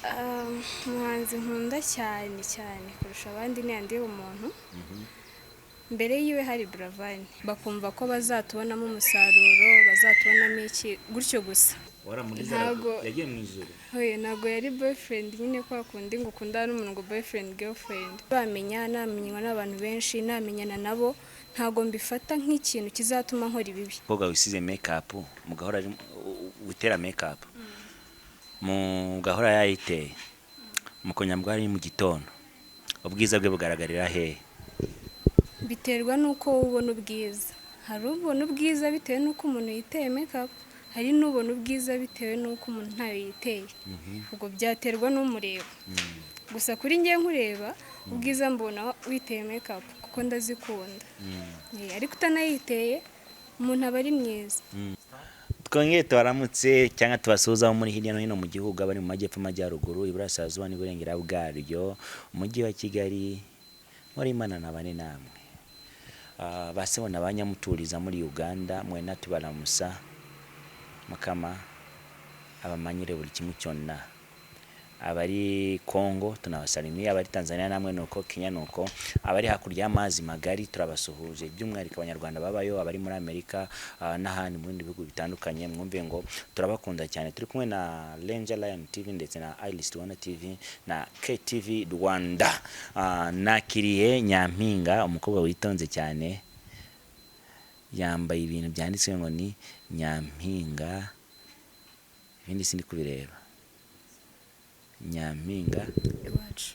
Umuhanzi nkunda cyane cyane kurusha abandi ni Andy Bumuntu. Mbere yiwe hari Buravan, bakumva ko bazatubonamo umusaruro, bazatubonamo iki gutyo gusa. Waramuriza? Ntago- Yagiye mu ijuru. Oya, ntabwo yari boyfriend nyine kwa kundi ngo ukundana n'umuntu ngo boyfriend, girlfriend. Bamenya namenywa n'abantu benshi, namenyana nabo, ntabwo mbifata nk'ikintu kizatuma nkora ibibi. Umukobwa wisize make up mugahora ari witera make up, mugahora yayiteye, mukongera ari mu gitondo, ubwiza bwe bugaragarira hehe? Biterwa n'uko wowe ubona ubwiza. Hari ubona ubwiza bitewe n'uko umuntu yiteye make up, hari n'ubona ubwiza bitewe n'uko umuntu ntayo yiteye. Ubwo byaterwa n'umureba. Gusa kuri njye nkureba, ubwiza mbona witeye make up kuko ndazikunda. Ariko utanayiteye umuntu aba ari mwiza. Twongere tubaramutse cyangwa tubasuhuza abo muri hirya no hino mu gihugu, abari mu majyepfo, amajyaruguru, iburasirazuba n'iburengera bwaryo, umujyi wa Kigali muri Imana nabane namwe. Basebo na banyamuturiza muri Uganda, mwena tubalamusa, Mukama abamanyire buri kimwe cyonna. Abari Congo tunabasalimiye, abari Tanzania namwe nuko, Kenya nuko, abari hakurya y'amazi magari turabasuhuje, by'umwihariko Abanyarwanda babayo, abari muri Amerika n'ahandi mu bindi bihugu bitandukanye, mwumve ngo turabakunda cyane. Turi kumwe na Ranger Lion TV ndetse na Iris Rwanda TV na KTV Rwanda. Nakiriye Nyampinga, umukobwa witonze cyane, yambaye ibintu byanditse ngo ni Nyampinga, ibindi sindi kubireba. Nyampinga Iwacu.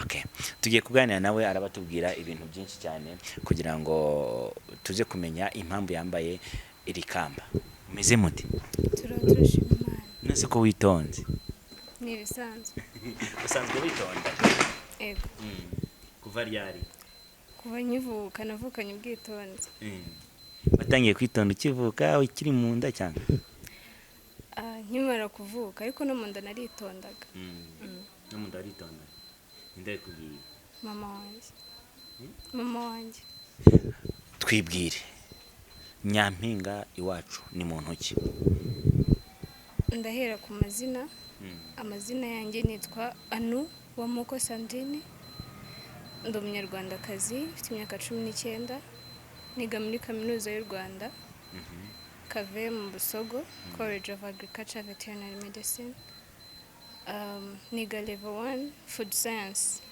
Okay. Tugiye kuganira nawe, arabatubwira ibintu byinshi cyane kugira ngo tuze kumenya impamvu yambaye iri kamba. Umeze mute? Turashima Imana. Nese ko witonze? Ni ibisanzwe. Usanzwe witonda? Ego. Kuva ryari? Kuva nkivuka navukanye ubwitonzi. Watangiye kwitonda ukivuka, ukiri mu nda cyane? Nkimara kuvuka, ariko no mu nda naritondaga. No mu nda waritonda? Ninde yakubwiye? Mama wanjye, mama wanjye. Twibwire, Nyampinga Iwacu ni mu ntoki. Ndahera ku mazina. Amazina yanjye nitwa Anu Wamuko Sandrine, ndi Umunyarwandakazi, mfite imyaka 19, niga muri Kaminuza y'u Rwanda Kave mu Busogo, College of Agriculture Veterinary Medicine. Niga level 1 food science.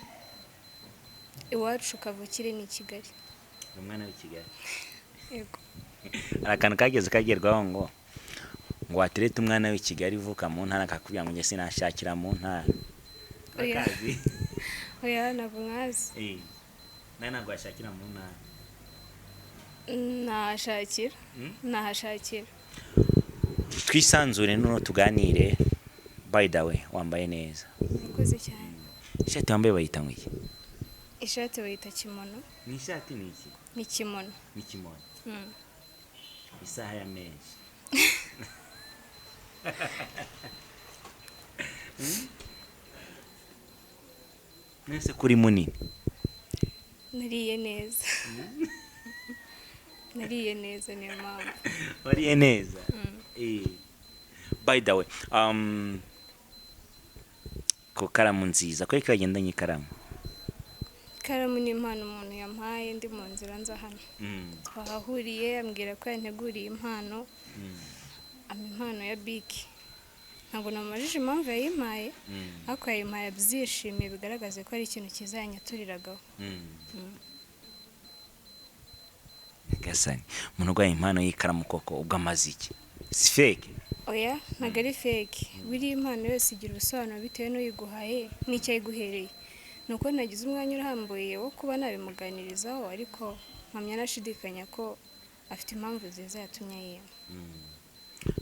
Iwacu kavukire ni i Kigali. Ni umwana w'i Kigali? Yego. Hari akantu kageze kagerwaho ngo waterete umwana w'i Kigali uvuka mu ntara, akakubwira ngo njye sinashakira mu ntara. Oya. Urakazi? Oya, ntabwo nkazi. Nawe ntabwo washakira mu ntara? Nahashakira. Nahashakira. Twisanzure noneho tuganire. By the way, wambaye neza. Murakoze cyane. Ishati wambaye bayita ngo iki? Ishati bayita kimono. Ni ishati, ni iki? Ni kimono. Ni kimono. Isaha ya menshi. Nese kuri munini? Nariye neza, nariye neza, niyo mpamvu. Wariye neza. By the way, ku karamu nziza, ko kagendanye ikaramu? Ikaramu ni impano umuntu yampaye ndi mu nzira nza hano. Twahahuriye ambwira ko yanteguriye impano, ampa impano ya biki. Ntabwo namubajije impamvu yayimpaye, ariko yayimpaye abyishimiye, bigaragaza ko ari ikintu cyiza yanyaturiragaho. Nyagasani, umuntu urwaye impano y'ikaramu koko, ubwo amaze iki? Si fake? Oya, ntabwo ari fake. Buriya impano yose igira ubusobanuro bitewe n'uyiguhaye n'icyo ayiguhereye. Ni uko nagize umwanya urambuye wo kuba nabimuganirizaho, ariko mpamya nashidikanya ko afite impamvu nziza yatumye ayimpa.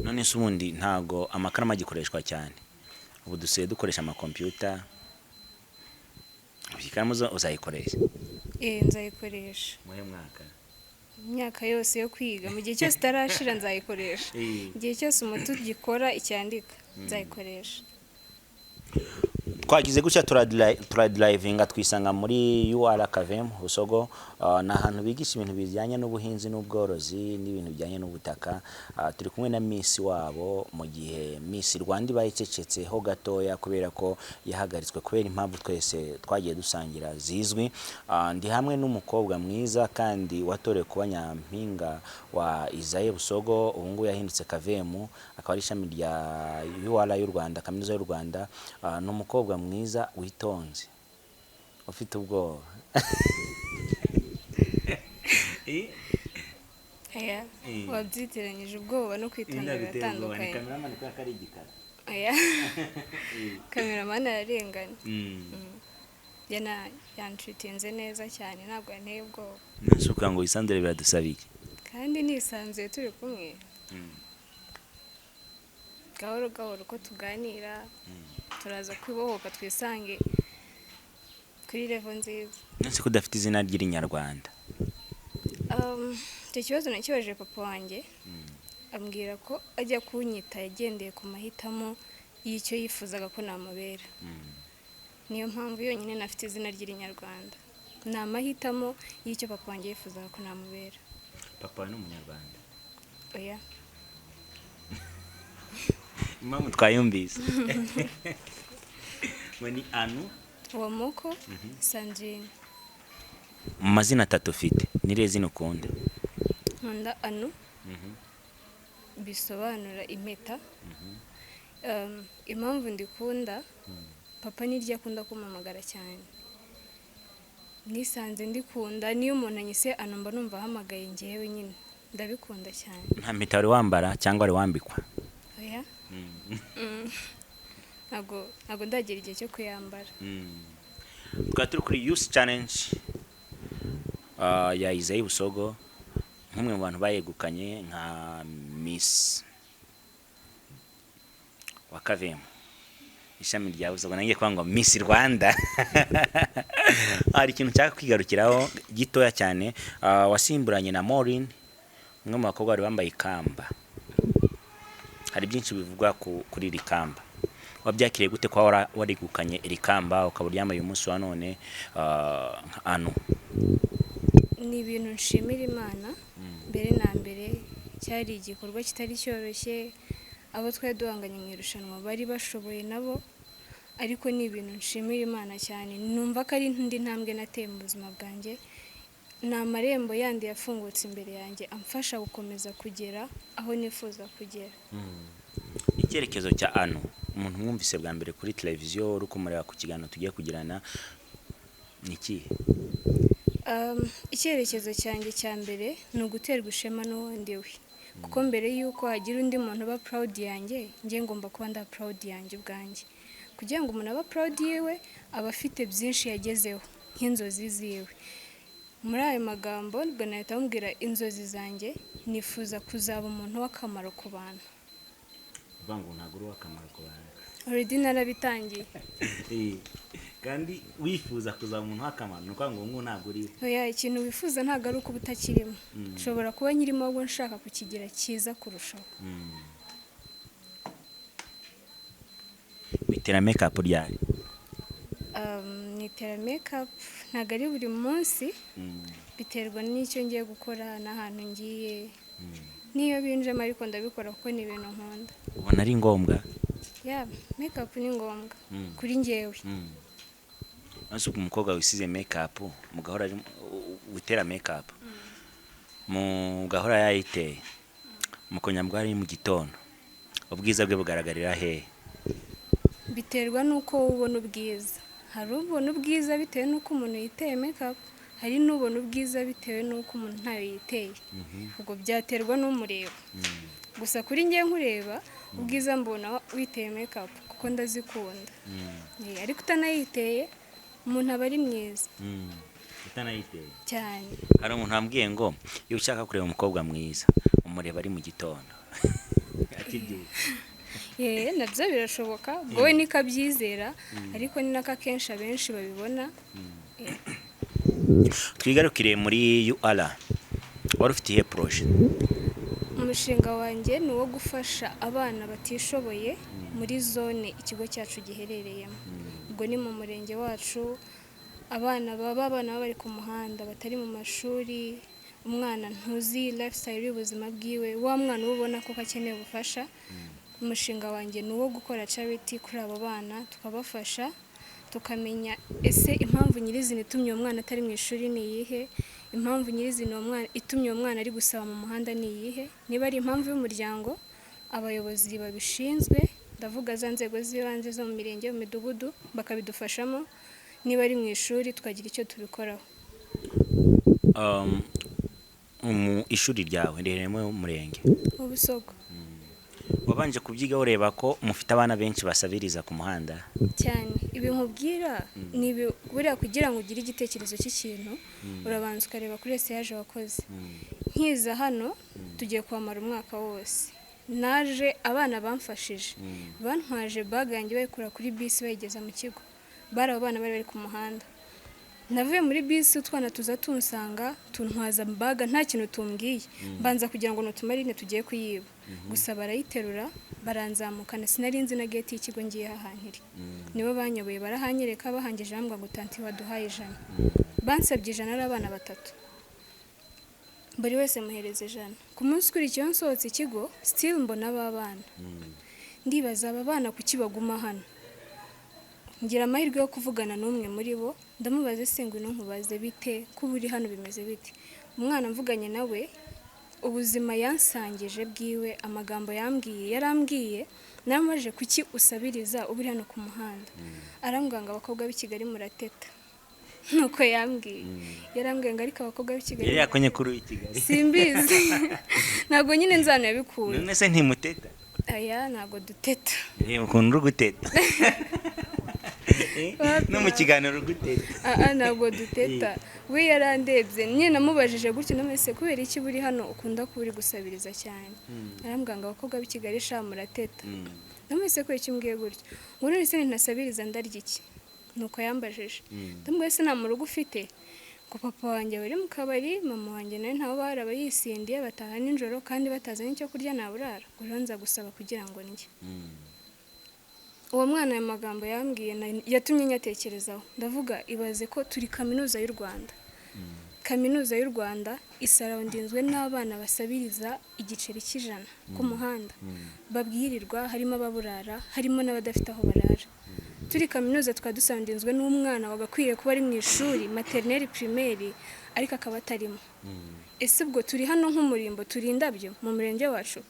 None se ubundi ntago amakaramu agikoreshwa cyane, ubu dusigaye dukoresha amakompiyuta. Ikaramu zo uzayikoresha? Nzayikoresha. Muhe mwaka? Imyaka yose yo kwiga, mu gihe cyose itarashira nzayikoresha. Igihe cyose umuti ugikora icyandika nzayikoresha. Twagize gutya turadrivinga, twisanga muri UR CAVM Busogo. Ni ahantu bigisha ibintu bijyanye n'ubuhinzi n'ubworozi n'ibintu bijyanye n'ubutaka. Turi kumwe na Miss wabo mu gihe Miss Rwanda ibaye icecetse ho gatoya kubera ko yahagaritswe kubera impamvu twese twagiye dusangira zizwi. Ndi hamwe n'umukobwa mwiza kandi watorewe kuba nyampinga wa ISAE Busogo, ubu ngubu yahindutse CAVM, akaba ari ishami rya UR y'u Rwanda, Kaminuza y'u Rwanda. Ni umukobwa mwiza witonze, ufite ubwoba. Aya, wabyitiranyije, ubwoba no kwitonda biratandukanye. Cameraman kubera ko ari igikara. Aya, cameraman ararengana. Yanshutinze neza cyane, ntabwo yanteye ubwoba. Nasuka ngo wisanzure biradusaba iki? Kandi nisanzuye turi kumwe. Gahoro gahoro uko tuganira turaza kwibohoka, twisange kuri level nziza. Nonese ko udafite izina ry'irinyarwanda? Icyo kibazo nakibajije papa wanjye, ambwira ko ajya kunyita yagendeye ku mahitamo y'icyo yifuzaga ko namubera. Niyo mpamvu yonyine nafite izina ry'irinyarwanda, ni amahitamo y'icyo papa wanjye yifuzaga ko namubera. Papa ni umunyarwanda? Oya. Impamvu twayumvise ngo ni Anu Uwamoko Sandrine. Mu mazina atatu ufite, ni irihe zina ukunda? Nkunda Anu, bisobanura impeta. Impamvu ndikunda, papa niryo akunda kumpamagara cyane, nisanze ndikunda. Niyo umuntu anyise Anu mba numva ahamagaye ngewe nyine, ndabikunda cyane. Nta mpeta wari wambara cyangwa wari wambikwa? Oya. Ntabwo ndagera igihe cyo kuyambara. Twari turi kuri Youth Challenge ya ISAE Busogo, nk'umwe mu bantu bayegukanye nka Miss wa CAVM ishami rya Busogo, nanjye kuvuga ngo Miss Rwanda. Hari ikintu nshaka kwigarukiraho gitoya cyane. Wasimburanye na Maureen, umwe mu bakobwa bari bambaye ikamba. Hari byinshi bivugwa kuri iri kamba. Wabyakiriye gute kuba warigukanye iri kamba, ukaba uryambaye uyu munsi wa none, nka Anu? Ni ibintu nshimira Imana mbere na mbere. Cyari igikorwa kitari cyoroshye, abo twari duhanganye mu irushanwa bari bashoboye nabo, ariko ni ibintu nshimira Imana cyane. Numva ko ari indi ntambwe nateye mu buzima bwanjye, ni amarembo yandi yafungutse imbere yanjye amfasha gukomeza kugera aho nifuza kugera. Icyerekezo cya Anu, umuntu mwumvise bwa mbere kuri televiziyo, uri kumureba ku kiganiro tugiye kugirana, ni ikihe? Icyerekezo cyanjye cya mbere ni uguterwa ishema n'uwundi we, kuko mbere y'uko hagira undi muntu uba proud yanjye, njye ngomba kuba nda proud yanjye ubwanjye. Kugira ngo umuntu abe proud yiwe, aba afite byinshi yagezeho nk'inzozi ziwe. Muri ayo magambo ubwo nahita mubwira inzozi zanjye, nifuza kuzaba umuntu w'akamaro ku bantu. Uvuga ngo ntabwo uri uw'akamaro ku bantu? Already narabitangiye. Kandi wifuza kuzaba umuntu w'akamaro, ni ukuvuga ngo ubu ngubu ntabwo uri? Oya, ikintu wifuza ntabwo ari uko uba utakirimo. Nshobora kuba nkirimo, ahubwo nshaka kukigira cyiza kurushaho. Witera makeup ryari? Nitera makeup ntabwo ari buri munsi, biterwa n'icyo ngiye gukora n'ahantu ngiye, niyo binjemo, ariko ndabikora kuko ni ibintu nkunda. Ubona ari ngombwa? Ya, makeup ni ngombwa kuri njyewe. Maze ubwo umukobwa wisize makeup mugahora ari utera makeup, mugahora yayiteye, mukongera ari mu gitondo, ubwiza bwe bugaragarira hehe? Biterwa n'uko wowe ubona ubwiza. Hari ubona ubwiza bitewe n'uko umuntu yiteye makeup, hari n'ubona ubwiza bitewe n'uko umuntu ntayo yiteye. Ubwo byaterwa n'umureba. Gusa kuri njye nkureba, ubwiza mbona witeye makeup kuko ndazikunda. Ariko utanayiteye umuntu aba ari mwiza. Utanayiteye? Cyane. Hari umuntu wambwiye ngo iyo ushaka kureba umukobwa mwiza umureba ari mu gitondo akibyuka. Ye, nabyo birashoboka, ubwo we niko abyizera, ariko ni nako akenshi abenshi babibona. Twigarukire muri UR, wari ufite iyihe projet? Umushinga wanjye ni uwo gufasha abana batishoboye. Muri zone ikigo cyacu giherereyemo, ubwo ni mu murenge wacu, abana baba bari ku muhanda, batari mu mashuri. Umwana ntuzi lifestyle y'ubuzima bwiwe, wa mwana uba ubona ko akeneye ubufasha. Umushinga wanjye ni uwo gukora charity kuri abo bana, tukabafasha, tukamenya ese impamvu nyirizina itumye uwo mwana atari mu ishuri ni iyihe, impamvu nyirizina uwo mwana itumye uwo mwana ari gusaba mu muhanda ni iyihe. Niba ari impamvu y'umuryango, abayobozi babishinzwe, ndavuga za nzego z'ibanze zo mu mirenge, mu midugudu, bakabidufashamo. Niba ari mu ishuri, tukagira icyo tubikoraho. Mu ishuri ryawe riherereye mu murenge Mu Busogo. Wabanje kubyiga ureba ko mufite abana benshi basabiriza ku muhanda? Cyane. Ibi nkubwira ni ibi, buriya kugira ngo ugire igitekerezo cy'ikintu, urabanza ukareba kuri research wakoze. Nkiza hano, tugiye kuhamara umwaka wose, naje abana bamfashije, bantwaje bag yanjye bayikura kuri bisi bayigeza mu kigo. Bari abo bana bari bari ku muhanda. Navuye muri bisi, utwana tuza tunsanga, tuntwaza bag nta kintu tumbwiye. Mbanza kugira ngo ni utumarine tugiye kuyiba gusa, barayiterura baranzamukana. Sinari nzi na gate y'ikigo ngiye ahantu iri, nibo banyoboye barahanyereka. Bahangije bambwira ngo: "Tanti, waduhaye 100." Bansabye 100 ari abana batatu, buri wese muhereza 100. Ku munsi ukurikiyeho nsohotse ikigo, still mbona aba bana. Ndibaza, aba bana kuki baguma hano? Ngira amahirwe yo kuvugana n'umwe muri bo, ndamubaza: "Ese ngwino nkubaze, bite kuba uri hano, bimeze bite?" Umwana mvuganye nawe, ubuzima yansangije bwiwe, amagambo yambwiye, yarambwiye, naramubajije: "Kuki usabiriza, uba uri hano ku muhanda?" Arambwira ngo: "Abakobwa b'i Kigali murateta." Nuko yambwiye, yarambwiye ngo: "Ariko abakobwa b'i Kigali..." Yari yakonye kuri uyu Kigali. Simbizi, ntabwo nyine nzano yabikuye. None se ntimuteta? Aya, ntabwo duteta. Reba ukuntu uri guteta. No mu kiganiro uri guteta. Aa, ntabwo duteta. We yarandebye nyine, namubajije gutyo, namwese: "Kubera iki buri hano ukunda kuba uri gusabiriza cyane?" Arambwira ngo: "Abakobwa b'i Kigali sha murateta." Namwese: "Kubera iki umbwiye gutyo?" Ngo: "None se nintasabiriza ndarya iki?" Nuko yambajije. Ndamubwiye: "Se nta mu rugo ufite?" Ngo: "Papa wanjye bari mu kabari, mama wanjye nawe ntawe bahari, aba yisindiye, bataha nijoro kandi batazanye icyo kurya, naburara." Ngo rero nza gusaba kugira ngo ndye. Uwo mwana ayo magambo yambwiye yatumye nyatekerezaho. Ndavuga, ibaze ko turi Kaminuza y'u Rwanda, Kaminuza y'u Rwanda isurroundinzwe n'abana basabiriza igiceri cy'100 ku muhanda, babwirirwa, harimo ababurara, harimo n'abadafite aho barara. Turi kaminuza, tukaba dusurroundinzwe n'umwana wagakwiriye kuba ari mu ishuri maternelle, primaire, ariko akaba atarimo. Ese ubwo turi hano nk'umurimbo, turi indabyo mu murenge wacu?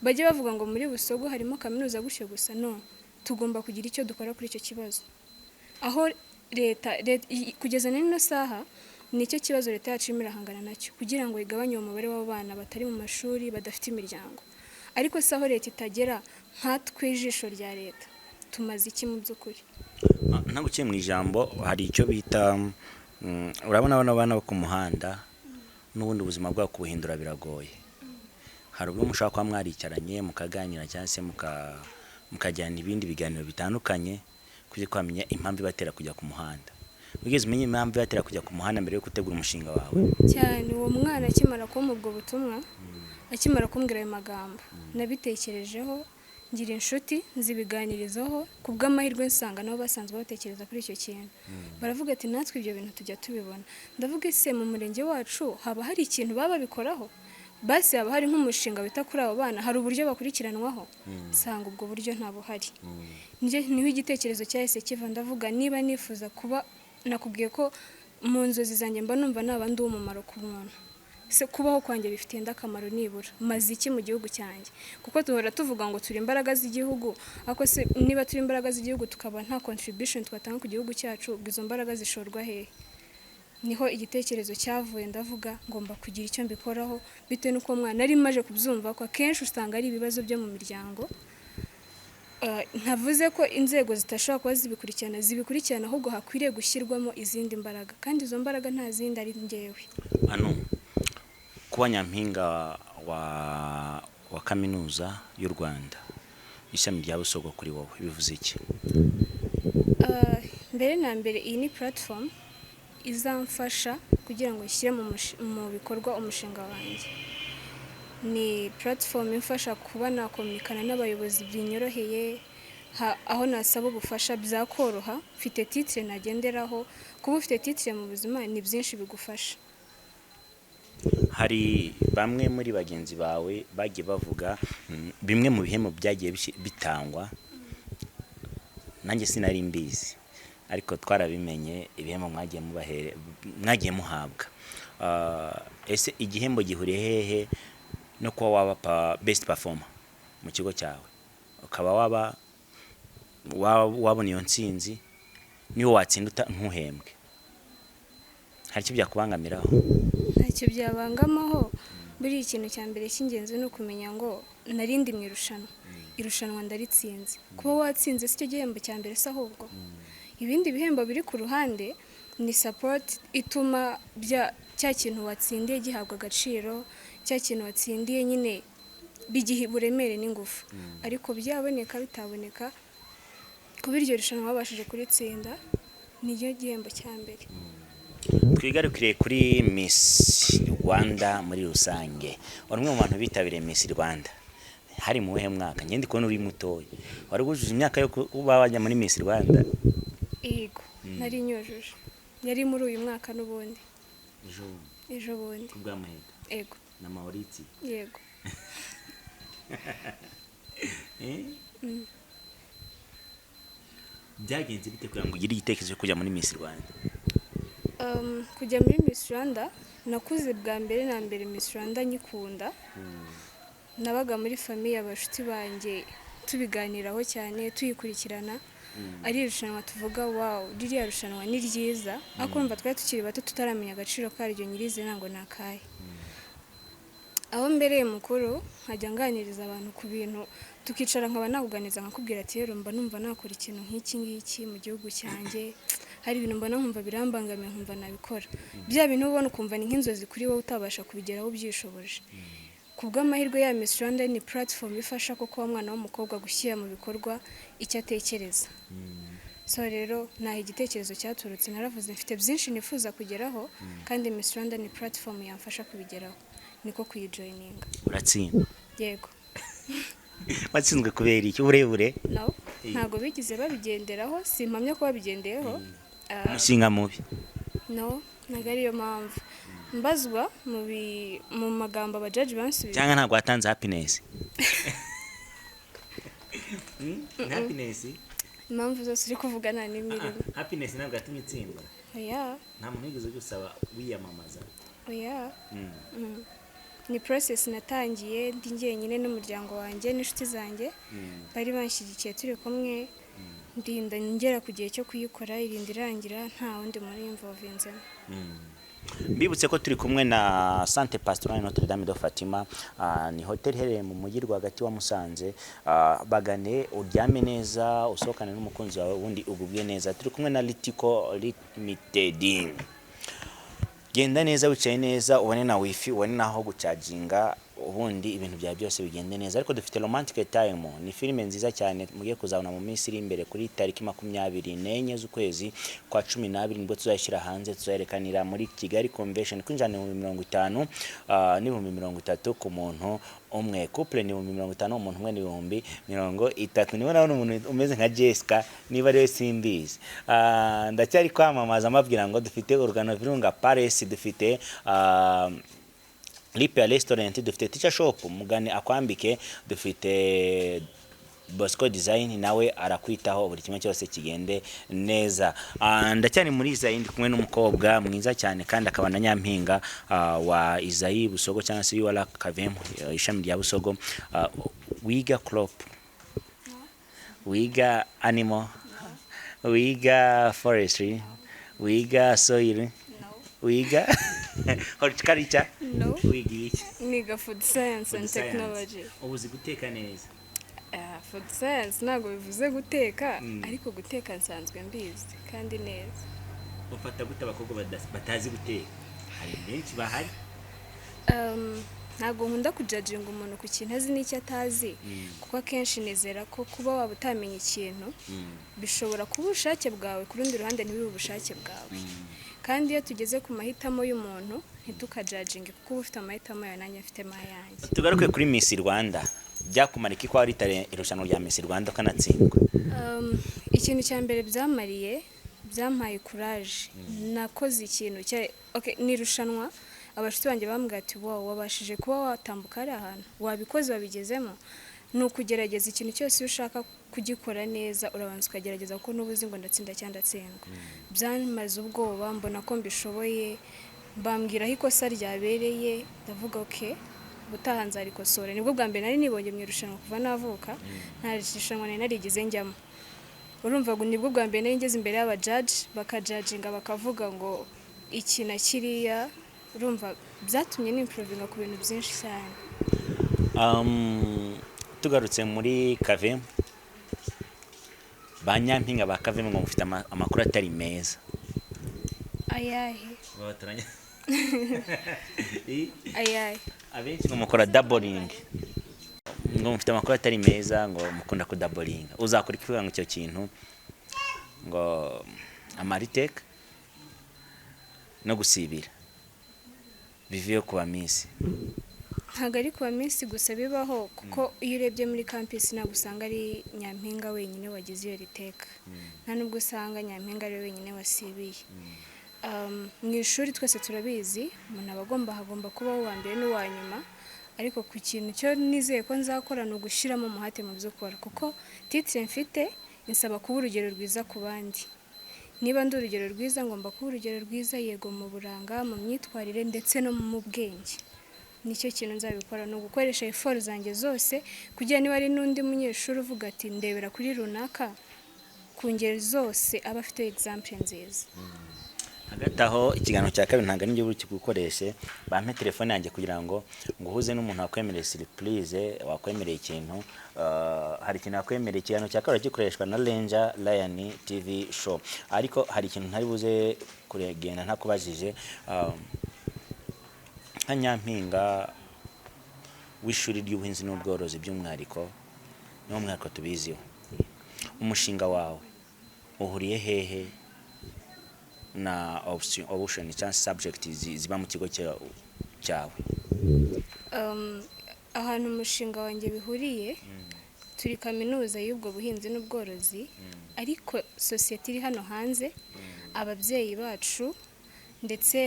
Bajye bavuga ngo muri Busogo harimo kaminuza gutyo gusa? No, tugomba kugira icyo dukora kuri icyo kibazo. Aho leta kugeza n'ino saha nicyo kibazo leta yacu irimo irahangana nacyo, kugira ngo igabanye uwo mubare w'abana batari mu mashuri, badafite imiryango. Ariko se aho leta itagera, nkatwe ijisho rya leta tumaze iki mu by'ukuri? Ntaguciye mu ijambo, hari icyo bita urabona bano bana bo ku muhanda, n'ubundi ubuzima bwabo kubuhindura biragoye. Hari ubwo mushobora kuba mwaricaranye mukaganira, cyangwa se mukajyana ibindi biganiro bitandukanye kugira kwamenya impamvu ibatera kujya ku muhanda. Wigeze umenya impamvu ibatera kujya ku muhanda mbere yo gutegura umushinga wawe? Cyane. Uwo mwana akimara kumpa ubwo butumwa, akimara kumbwira ayo magambo, nabitekerejeho, ngira inshuti nzibiganirizaho. Ku bw'amahirwe nsanga nabo basanzwe batekereza kuri icyo kintu, baravuga ati: "Natwe ibyo bintu tujya tubibona." Ndavuga, ese mu murenge wacu haba hari ikintu baba babikoraho? Basi haba hari nk'umushinga wita kuri abo bana? Hari uburyo bakurikiranwaho? Nsanga ubwo buryo nta buhari. Niho igitekerezo cyahise kiva. Ndavuga, niba nifuza kuba, nakubwiye ko mu nzozi zanjye mba numva naba ndi uw'umumaro ku muntu, se kubaho kwanjye bifitiye akamaro? Nibura maze iki mu gihugu cyanjye? Kuko duhora tuvuga ngo turi imbaraga z'igihugu, ariko se niba turi imbaraga z'igihugu tukaba nta contribution twatanga ku gihugu cyacu, ubwo izo mbaraga zishorwa hehe? Niho igitekerezo cyavuye. Ndavuga, ngomba kugira icyo mbikoraho, bitewe n'uko umwana nari maje kubyumva ko akenshi usanga ari ibibazo byo mu miryango. Ntavuze ko inzego zitashobora kuba zibikurikirana, zibikurikirana, ahubwo hakwiriye gushyirwamo izindi mbaraga, kandi izo mbaraga nta zindi, ari njyewe. Hano kuba nyampinga wa Kaminuza y'u Rwanda ishami rya Busogo, kuri wowe bivuze iki? Mbere na mbere iyi ni platform izamfasha kugira ngo nshyire mu bikorwa umushinga wanjye. Ni platform imfasha kuba nakominikana n'abayobozi binyoroheye. Aho nasaba ubufasha byakoroha, mfite titre nagenderaho. Kuba ufite titre mu buzima ni byinshi bigufasha. Hari bamwe muri bagenzi bawe bagiye bavuga bimwe mu bihembo byagiye bitangwa, nanjye sinari mbizi ariko twarabimenye, ibihembo mwagiye mubahere mwagiye muhabwa. Ese igihembo gihuriye hehe no kuba waba best performer mu kigo cyawe, ukaba waba wabona iyo ntsinzi, niyo watsinda ntuhembwe, hari icyo byakubangamiraho? Ntacyo byabangamaho. Buriya ikintu cya mbere cy'ingenzi ni ukumenya ngo narindi mu irushanwa, irushanwa ndaritsinze. Kuba watsinze si cyo gihembo cya mbere se, ahubwo ibindi bihembo biri ku ruhande ni support ituma cya kintu watsindiye gihabwa agaciro, cya kintu watsindiye nyine bigiha uburemere n'ingufu. Ariko byaboneka bitaboneka, kuba iryo rushanwa wabashije kuritsinda niryo gihembo cya mbere. Twigarukire kuri Miss Rwanda muri rusange. Wari umwe mu bantu bitabiriye Miss Rwanda, hari mu wuhe mwaka? Ngende kubona uri mutoya, wari wujuje imyaka yo kuba wajya muri Miss Rwanda? Yego, nari nyujuje. Yari muri uyu mwaka n'ubundi, ejo bundi. Kubw'amahirwe Ego. na Mauriti? Yego. Byagenze bite kugira ngo ugire igitekerezo cyo kujya muri Miss Rwanda? Kujya muri Miss Rwanda, nakuze bwa mbere na mbere Miss Rwanda nyikunda. Nabaga muri famille, abashuti banjye tubiganiraho cyane, tuyikurikirana, ari irushanwa tuvuga: "Wow, ririya rushanwa ni ryiza." Ariko urumva twari tukiri bato, tutaramenya agaciro karyo nyirizina ngo ni akahe. Aho mbereye mukuru nkajya nganiriza abantu ku bintu, tukicara nkaba nakuganiriza nkakubwira ati: "Rero mba numva nakora ikintu nk'iki ngiki mu gihugu cyanjye, hari ibintu mbona nkumva birambangamiye, nkumva nabikora." Bya bintu ubona ukumva ni nk'inzozi kuri wowe utabasha kubigeraho ubyishoboje. Ku bw'amahirwe ya Miss Rwanda ni platform ifasha koko wa mwana w'umukobwa gushyira mu bikorwa icyo atekereza. So rero ntaho igitekerezo cyaturutse, naravuze mfite byinshi nifuza kugeraho kandi Miss Rwanda ni platform yamfasha kubigeraho, niko kuyijoininga. Uratsinda? Yego. Watsinzwe kubera iki? Uburebure? No, ntabwo bigeze babigenderaho, simpamya ko babigendeyeho. Umushinga mubi? No, ntabwo ariyo mpamvu. Mbazwa mu magambo abajaji bansubije. Cyangwa ntabwo watanze happiness? Happiness. Impamvu zose uri kuvuga nta n'imwe irimo. Happiness ntabwo yatumye utsindwa? Oya. Nta muntu wigeze gusaba wiyamamaza? Oya. Ni process natangiye ndi njyenyine n'umuryango wanjye n'inshuti zanjye bari banshyigikiye, turi kumwe, ndinda ngera ku gihe cyo kuyikora, irinda irangira nta wundi muntu yinvolvinzemo. Mbibutse ko turi kumwe na Centre Pastoral Notre Dame de Fatima. Ni hotel iherereye mu mujyi rwagati wa Musanze. Bagane uryame neza, usohokane n'umukunzi wawe, ubundi ugubwe neza. Turi kumwe na Litiko Limited. Genda neza, wicaye neza, ubone na wifi, ubone naho gucaginga, ubundi ibintu byawe byose bigende neza. Ariko dufite Romantic Time, ni filime nziza cyane mugiye kuzabona mu minsi iri imbere. Kuri tariki 24 z'ukwezi kwa 12 nibwo tuzayishyira hanze, tuzayerekanira muri Kigali Convention. Kwinjira ni 50,000 n'30,000 ku muntu umwe. Couple ni 50,000, umuntu umwe ni 30,000. Niba nabona umuntu umeze nka Jessica, niba ariwe simbizi. Ndacyari kwamamaza mbabwira ngo dufite Urugano Virunga Palace, dufite Lipia Restaurant, dufite Teacher Shop, mugane akwambike, dufite Bosco Design, nawe arakwitaho, buri kimwe cyose kigende neza. Ndacyari muri Izayi, ndi kumwe n'umukobwa mwiza cyane kandi akaba na nyampinga wa Izayi Busogo cyangwa se UR Kavemu, ishami rya Busogo. Wiga crop, wiga animal, wiga forestry, wiga soil? No. Wiga horticulture? No. Wiga iki? Niga food science and Food science. technology. Ubu uzi guteka neza? Food science ntabwo bivuze guteka, ariko guteka nsanzwe mbizi kandi neza. Ufata gute abakobwa batazi guteka? Hari benshi bahari. Ntabwo nkunda kujudginga umuntu ku kintu azi n'icyo atazi, kuko akenshi nizera ko kuba waba utamenya ikintu bishobora kuba ubushake bwawe, ku rundi ruhande ntibibe ubushake bwawe. Kandi iyo tugeze ku mahitamo y'umuntu, ntitukajudginge, kuko uba ufite amahitamo yawe, nanjye mfitemo ayanjye. Tugaruke kuri Miss Rwanda. Byakumara iki ko waritabiriye irushanwa rya Miss Rwanda ukanatsindwa? Ikintu cya mbere byamariye, byampaye courage. Nakoze ikintu cya, okay, ni irushanwa. Abashuti banjye bambwiye ati: "Wow, wabashije kuba watambuka hari ahantu, wabikoze, wabigezemo." Ni ukugerageza. Ikintu cyose iyo ushaka kugikora neza, urabanza ukagerageza, kuko n'uba uzi ngo ndatsinda cyangwa ndatsindwa. Byamaze ubwoba, mbona ko mbishoboye. Bambwira aho ikosa ryabereye, ndavuga: "Okay, ubutaha nzarikosora." Nibwo bwa mbere nari nibonye mu irushanwa kuva navuka. Nta rushanwa nari narigeze njyamo. Urumva ngo nibwo bwa mbere nari ngeze imbere y'abajaji, bakajajinga, bakavuga ngo iki na kiriya. Urumva byatumye nimprovinga ku bintu byinshi cyane. Tugarutse muri Kavemu, ba nyampinga ba Kavemu ngo mufite amakuru atari meza. Ayahe? Ayahe? Abenshi ngo mukora doubling, ngo mufite amakuru atari meza, ngo mukunda kudoublinga. Uzakora iki kugira ngo icyo kintu, ngo ama retake no gusibira, bivuye ku ba miss? Ntabwo ari kuba miss gusa bibaho, kuko iyo urebye muri campus ntabwo usanga ari nyampinga wenyine wagize iyo retake, nta nubwo usanga nyampinga ari we wenyine wasibiye. Mu ishuri twese turabizi, umuntu aba agomba, hagomba kubaho uwa mbere n'uwa nyuma. Ariko ku kintu cyo nizeye ko nzakora ni ugushyiramo umuhate mu byo ukora, kuko titre mfite insaba kuba urugero rwiza ku bandi. Niba ndi urugero rwiza, ngomba kuba urugero rwiza, yego, mu buranga, mu myitwarire, ndetse no mu bwenge. Nicyo kintu nzabikora, ni ugukoresha effort zanjye zose kugira niba ari n'undi munyeshuri uvuga ati: "Ndebera kuri runaka," ku ngeri zose aba afite example nziza. Hagati aho, ikiganiro cya kabiri ntabwo ari buri kigukoreshe. Bampe telefone yanjye kugira ngo nguhuze n'umuntu wakwemereye surprise, wakwemereye ikintu. Hari ikintu wakwemereye. Ikiganiro cya kabiri gikoreshwa na Ranger Lion TV Show, ariko hari ikintu ntari buze kuregenda ntakubajije. Nka nyampinga w'ishuri ry'ubuhinzi n'ubworozi, by'umwihariko niwo mwihariko tubiziho, umushinga wawe uhuriye hehe na option cyangwa subject ziba mu kigo cyawe? Ahantu umushinga wanjye bihuriye, turi kaminuza y'ubwo buhinzi n'ubworozi, ariko sosiyete iri hano hanze, ababyeyi bacu ndetse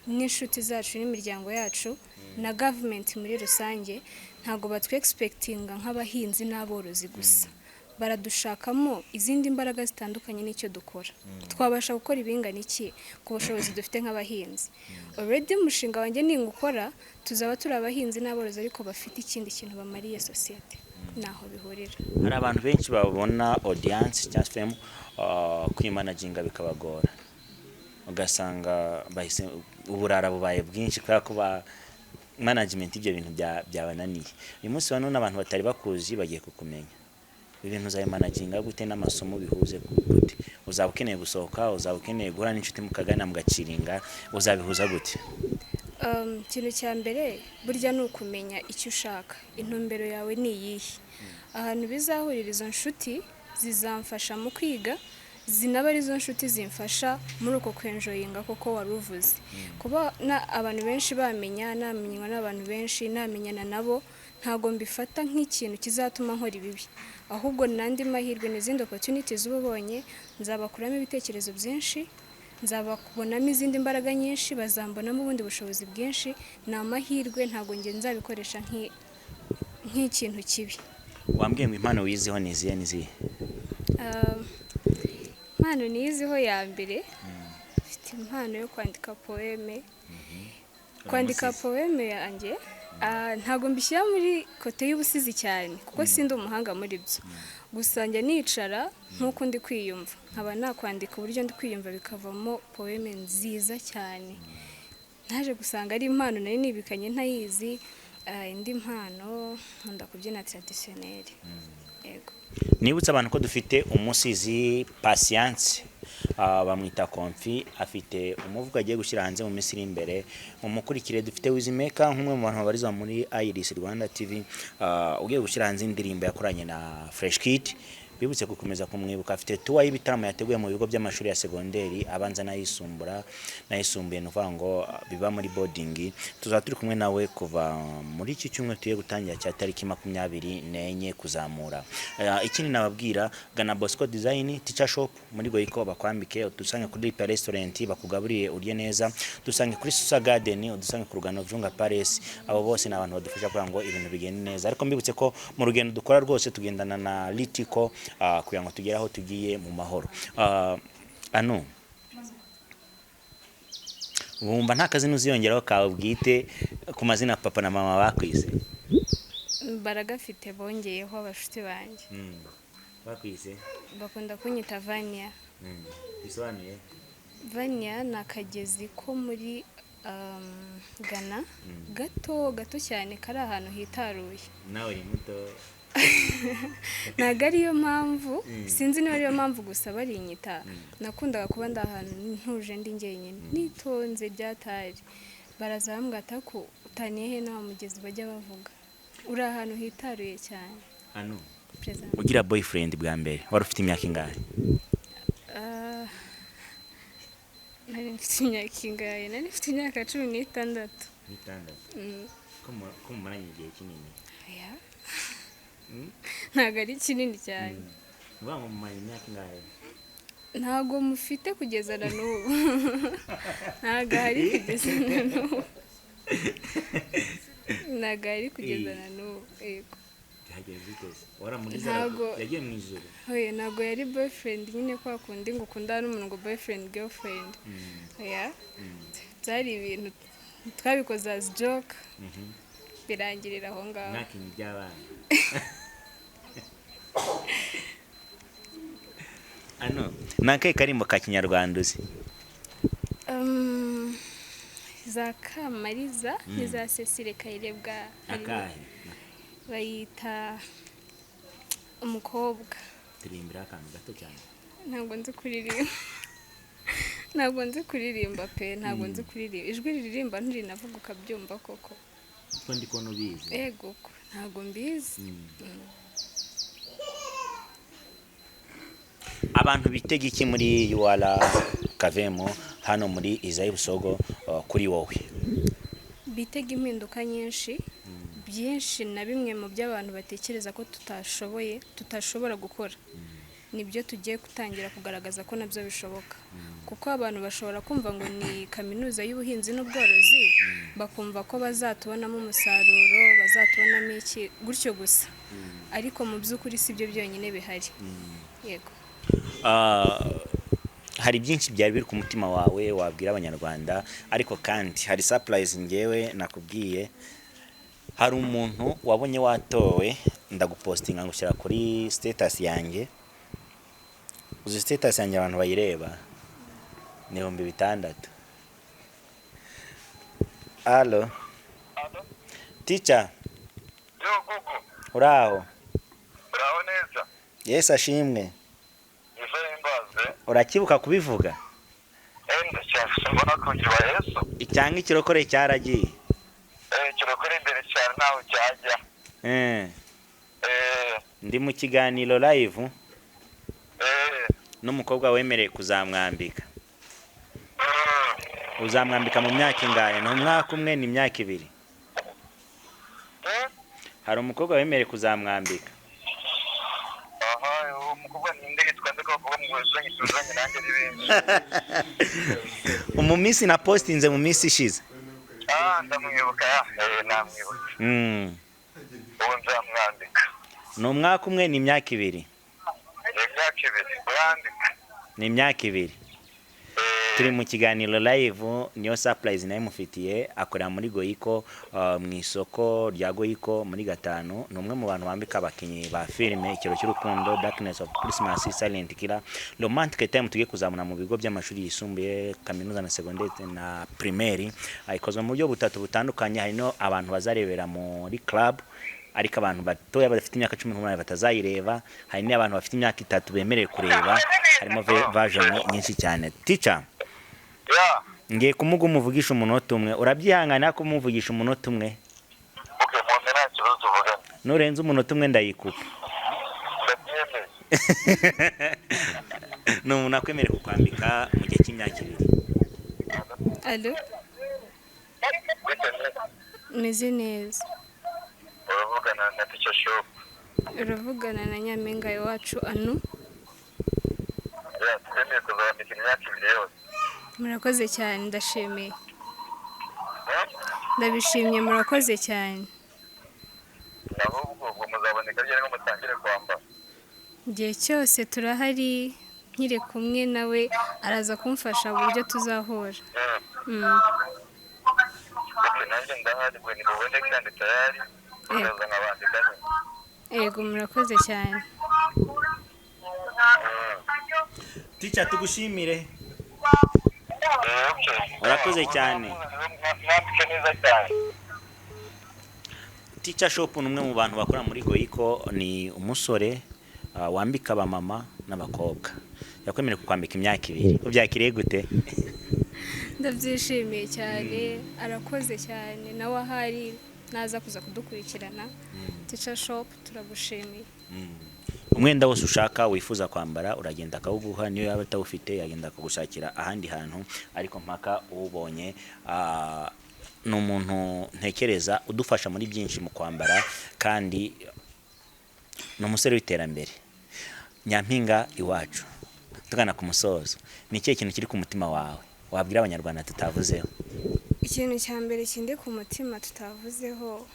n'inshuti zacu n'imiryango yacu na gavumenti muri rusange, ntabwo batwexpectinga nk'abahinzi n'aborozi gusa. Baradushakamo izindi mbaraga zitandukanye n'icyo dukora. Twabasha gukora ibingana iki ku bushobozi dufite nk'abahinzi? Already umushinga wanjye ningukora, tuzaba turi abahinzi n'aborozi ariko bafite ikindi kintu bamariye sosiyete. Naho bihurira. Hari abantu benshi babona audience cyangwa fame, kwimanaginga bikabagora, ugasanga bahise uburara bubaye bwinshi kubera ko ba management ibyo bintu byabananiye. Uyu munsi wa none abantu batari bakuzi bagiye kukumenya. Ibintu uzabimanaginga gute n'amasomo bihuze gute? Uzaba ukeneye gusohoka, uzaba ukeneye guhura n'inshuti mukaganira, mugaciringa, uzabihuza gute? Ikintu cya mbere burya ni ukumenya icyo ushaka. Intumbero yawe ni iyihe? Ahantu bizahurira, izo nshuti zizamfasha mu kwiga, zinaba arizo nshuti zimfasha muri uko kwenjoyinga, koko wari uvuze kuba abantu benshi bamenya, namenywa n'abantu benshi, namenyana nabo, ntabwo mbifata nk'ikintu kizatuma nkora ibibi, ahubwo n'andi mahirwe n'izindi opportunities uba ubonye. Nzabakuramo ibitekerezo byinshi, nzababonamo izindi mbaraga nyinshi, bazambonamo ubundi bushobozi bwinshi. Ni amahirwe, ntabwo njye nzabikoresha nk'ikintu kibi. Wambwiye ngo impano wiziho ni izihe, ni izihe? Impano niyiziho ya mbere, mfite impano yo kwandika poème. Kwandika poème yanjye, ntabwo mbishyira muri côté y'ubusizi cyane kuko sindi umuhanga muri byo. Gusa njya nicara nk'uko ndi kwiyumva, nkaba nakwandika uburyo ndi kwiyumva, bikavamo poème nziza cyane. Naje gusanga ari impano nari nibikanye ntayizi. Indi mpano, nkunda kubyina traditionnel, yego. Nibutse abantu ko dufite umusizi Patience, bamwita Konfi, afite umuvugo agiye gushyira hanze mu minsi iri imbere, mumukurikire. Dufite Wizmaker nk'umwe mu bantu babarizwa muri Iris Rwanda TV, ugiye gushyira hanze indirimbo yakoranye na Fresh Kid. Bibutse gukomeza kumwibuka. Afite tour y'ibitaramo yateguye mu bigo by'amashuri ya segonderi abanza n'ayisumbuye, ni ukuvuga ngo biba muri boarding. Tuzaba turi kumwe nawe kuva muri iki cyumweru tugiye gutangira cya tariki 24 kuzamura. Ikindi nababwira, gana Bosco Design Teacher Shop muri Goico bakwambike, udusange kuri Lipa Restaurant bakugaburire urye neza, dusange kuri Susa Garden, udusange ku Rugano Virunga Palace. Abo bose ni abantu badufasha kugira ngo ibintu bigende neza. Ariko mbibutse ko mu rugendo dukora rwose tugendana na Litiko, kugira ngo tugere aho tugiye mu mahoro. Anu wumva nta kazina uziyongeraho kawe bwite ku mazina papa na mama bakwise? Baragafite, bongeyeho abashuti banjye. Bakwise? Bakunda kunyita Vania. Bisobanuye? Vania ni akagezi ko muri Ghana, gato gato cyane, kari ahantu hitaruye. Nawe uri muto. Ntabwo ariyo mpamvu, sinzi niba ariyo mpamvu, gusa barinyita. Nakundaga kuba ndi ahantu ntuje, ndi njyenyine, nitonze byatari. Baraza bambwira ati: "Ko utaniye he na wa mugezi bajya bavuga? Uri ahantu hitaruye cyane." Anu. Perezida. Ugira boyfriend bwa mbere wari ufite imyaka ingahe? Ah, nari mfite imyaka ingahe? Nari mfite imyaka 16. 6? Mm. Ko mumaranye igihe kinini? Oya. Ntabwo ari kinini cyane. Uvuga ngo mumaranye imyaka ingahe? Ntabwo mufite kugeza na n'ubu, ntabwo ahari kugeza na n'ubu, ntabwo ahari kugeza na n'ubu, yego. Byagenze bite se? Waramugize? Yagiye mu ijuru? Oya, ntabwo yari boyfriend nyine kwa kundi ngo ukundane n'umuntu ngo boyfriend, girlfriend. Oya, byari ibintu twabikoze as joke, birangirira aho ngaho. Mwakinye iby'abana. Ano ni akahe karimbo ka kinyarwanda uzi? Za Kamariza n'iza Cecile Kayirebwa Akahe? Bayita Umukobwa. Turirimbira akantu gato cyane. Ntabwo nzi kuririmba, ntabwo nzi kuririmba pe, ntabwo nzi kuririmba. Ijwi riririmba ntirinavuga ukabyumva koko. Kuko ndi kubona ubizi. Ego ko ntabwo mbizi. Abantu bitega iki muri UR Kavemo hano muri Izayi Busogo, kuri wowe? Bitega impinduka nyinshi, byinshi na bimwe mu byo abantu batekereza ko tutashoboye, tutashobora gukora, nibyo tugiye gutangira kugaragaza ko nabyo bishoboka. Kuko abantu bashobora kumva ngo ni kaminuza y'ubuhinzi n'ubworozi, bakumva ko bazatubonamo umusaruro, bazatubonamo iki gutyo gusa, ariko mu by'ukuri si byo byonyine bihari, yego. Hari byinshi byari biri ku mutima wawe wabwira Abanyarwanda, ariko kandi hari surprise ngewe nakubwiye. Hari umuntu wabonye watowe, ndagupostinga ngushyira kuri status yanjye. Uzi status yanjye abantu bayireba ni 6000. Allo, teacher. Yo Gugu. Uraho? Uraho neza. Yesu ashimwe. Yesu ahimbaze. Urakibuka kubivuga? Ndacyafise mbona kugira Yesu. Cyangwa ikirokore cyaragiye? Kirokore imbere cyane, ntaho cyajya. Ndi mu kiganiro live n'umukobwa wemereye kuzamwambika. Uzamwambika mu myaka ingahe? Ni umwaka umwe, ni imyaka 2? Hari umukobwa wemereye kuzamwambika. Aha, uwo mukobwa ni nde? Yitwa nde? Ko abakobwa muzanye tuzanye nanjye ari benshi. Mu minsi na postinze mu minsi ishize. Ah, ndamwibuka, namwibuka. Uwo nzamwambika. Ni umwaka umwe, ni imyaka 2? Ni imyaka 2 urandika. Ni imyaka 2. Turi mu kiganiro live, niyo surprise nayo mufitiye. Akorera muri Goico, mu isoko rya Goico muri gatanu. Ni umwe mu bantu bambika abakinnyi ba filime Ikiro cy'Urukundo, Darkness of Christmas, Silent Killer, Romantic Time tugiye kuzamura mu bigo by'amashuri yisumbuye, kaminuza na secondaire na primaire. Ikozwe mu buryo butatu butandukanye. Hari no abantu bazarebera muri club, ariko abantu batoya badafite imyaka 18 batazayireba. Hari n'abantu bafite imyaka 3 bemerewe kureba. Harimo version nyinshi cyane. Teacher, Ya. ngiye kumuga umuvugisha umunota umwe. Urabyihanganira kumuvugisha umunota umwe? Okay, mu nta kibazo, tuvugane. Nurenza umunota umwe ndayikupa. Ndabyemeye. Ni umuntu akwemerera kukwambika mu gihe cy'imyaka 2. Allo? Gute neza? Meze neza. Uravugana na Teacher Shop. Uravugana na nyampinga iwacu Anu. Ya, twemeye kuzabambika imyaka 2 yose. Murakoze cyane, ndashimiye. Ndabishimye, murakoze cyane. Naho ubwo muzaboneka ryari ngo mutangire kwambara? Igihe cyose turahari, nkiri kumwe nawe araza kumfasha uburyo tuzahura. Okay, nanjye ndahari, ubwo nibuboneke kandi tayari nzaza nkabambika nyine. Yego, murakoze cyane. Teacher, tugushimire. Okay. Urakoze cyane. Mwambike neza cyane. Teacher Shop ni umwe mu bantu bakora muri Goico, ni umusore wambika abamama n'abakobwa. Yakwemereye kukwambika imyaka 2. Ubyakiriye gute? Ndabyishimiye cyane, arakoze cyane, nawe ahari naza kuza kudukurikirana. Teacher Shop, turagushimiye. Umwenda wose ushaka wifuza kwambara uragenda akawuguha, niyo yaba atawufite yagenda akagushakira ahandi hantu, ariko mpaka uwubonye. Ni umuntu ntekereza udufasha muri byinshi mu kwambara, kandi ni umusore w'iterambere. Nyampinga iwacu, tugana ku musozo, ni ikihe kintu kiri ku mutima wawe wabwira Abanyarwanda tutavuzeho? Ikintu cya mbere kindi ku mutima tutavuzeho,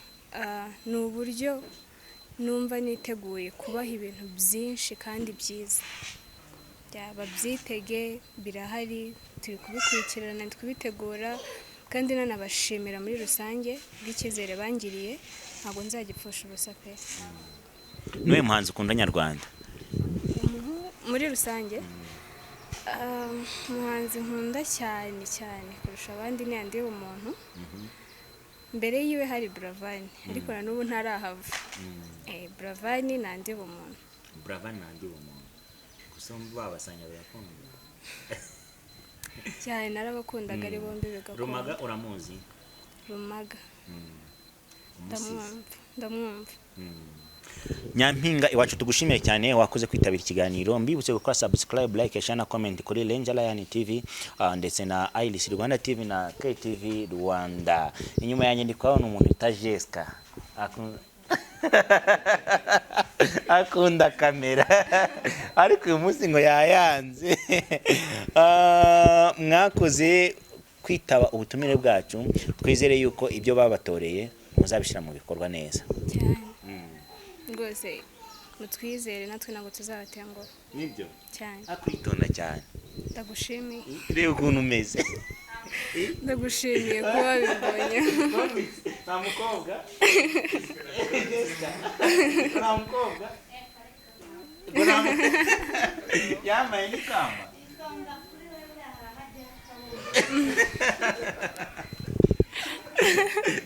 ni uburyo numva niteguye kubaha ibintu byinshi kandi byiza. Byaba byitege, birahari, turi kubikurikirana, kubitegura, kandi nanabashimira muri rusange bw'icyizere bangiriye, ntabwo nzagipfusha ubusa pe. Niwe muhanzi ukunda nyarwanda? Muri rusange, umuhanzi nkunda cyane cyane kurusha abandi ni Andy Bumuntu. Mbere yiwe hari Buravan, ariko na n'ubu ntarahava. Buravan na Andy Bumuntu. Buravan na Andy Bumuntu, gusa babasanya birakunda. Cyane, narabakundaga ari bombi bigakunda. Rumaga uramuzi? Rumaga. Umusizi. Ndamwumva, ndamwumva. Nyampinga iwacu, tugushimiye cyane, wakoze kwitabira ikiganiro. Mbibutse gukora subscribe, like, share na comment kuri Ranger Lion TV, ndetse na Iris Rwanda TV na KTV Rwanda. Inyuma yanjye ndi kuhabona umuntu wita Jessica. Akunda kamera, ariko uyu munsi ngo yayanze. Mwakoze kwitaba ubutumire bwacu, twizere yuko ibyo babatoreye muzabishyira mu bikorwa neza. Cyane rwose, mutwizere, natwe ntabwo tuzabatenguha. Nibyo. Cyane. Akwitonda cyane. Ndagushimiye. Reba ukuntu umeze. Ndagushimiye kuba wabibonye. Nta mukobwa, nta mukobwa yambaye n'ikamba.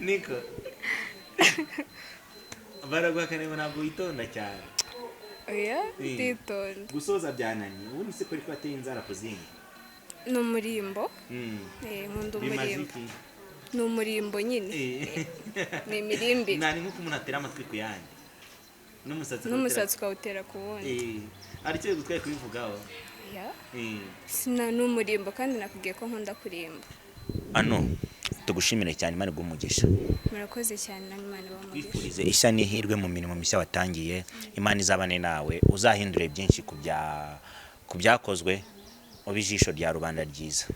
Niko baraguhakanira ngo ntabwo witonda cyane. Oya, nditonda. Gusoza byananiye. Ubundi se ko ateye inzara ku zindi? Ni umurimbo. Nkunda Bimaze umurimbo. iki? Ni umurimbo nyine. Ni imirimbire. Nani nk'uko umuntu atera amatwi ku yandi n'umusatsi. N'umusatsi ukawutera ku wundi. Ari cyo gutwaye kubivugaho? Oya. Sina, ni umurimbo, kandi nakubwiye ko nkunda kurimba. Ano tugushimire cyane, Imana iguhe umugisha. Murakoze cyane, namwe Imana ibahe umugisha. Twifurize ishya n'ihirwe mu mirimo mishya watangiye. Imana izabane nawe, uzahindure byinshi ku byakozwe, ube ijisho rya rubanda ryiza.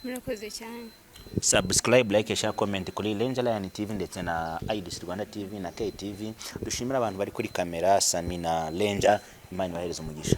Murakoze cyane. Subscribe, like, share, comment kuri Ranger Lion TV ndetse na Iris Rwanda TV na KTV. Dushimira abantu bari kuri kamera, Sami na Ranger. Imana ibahereze umugisha.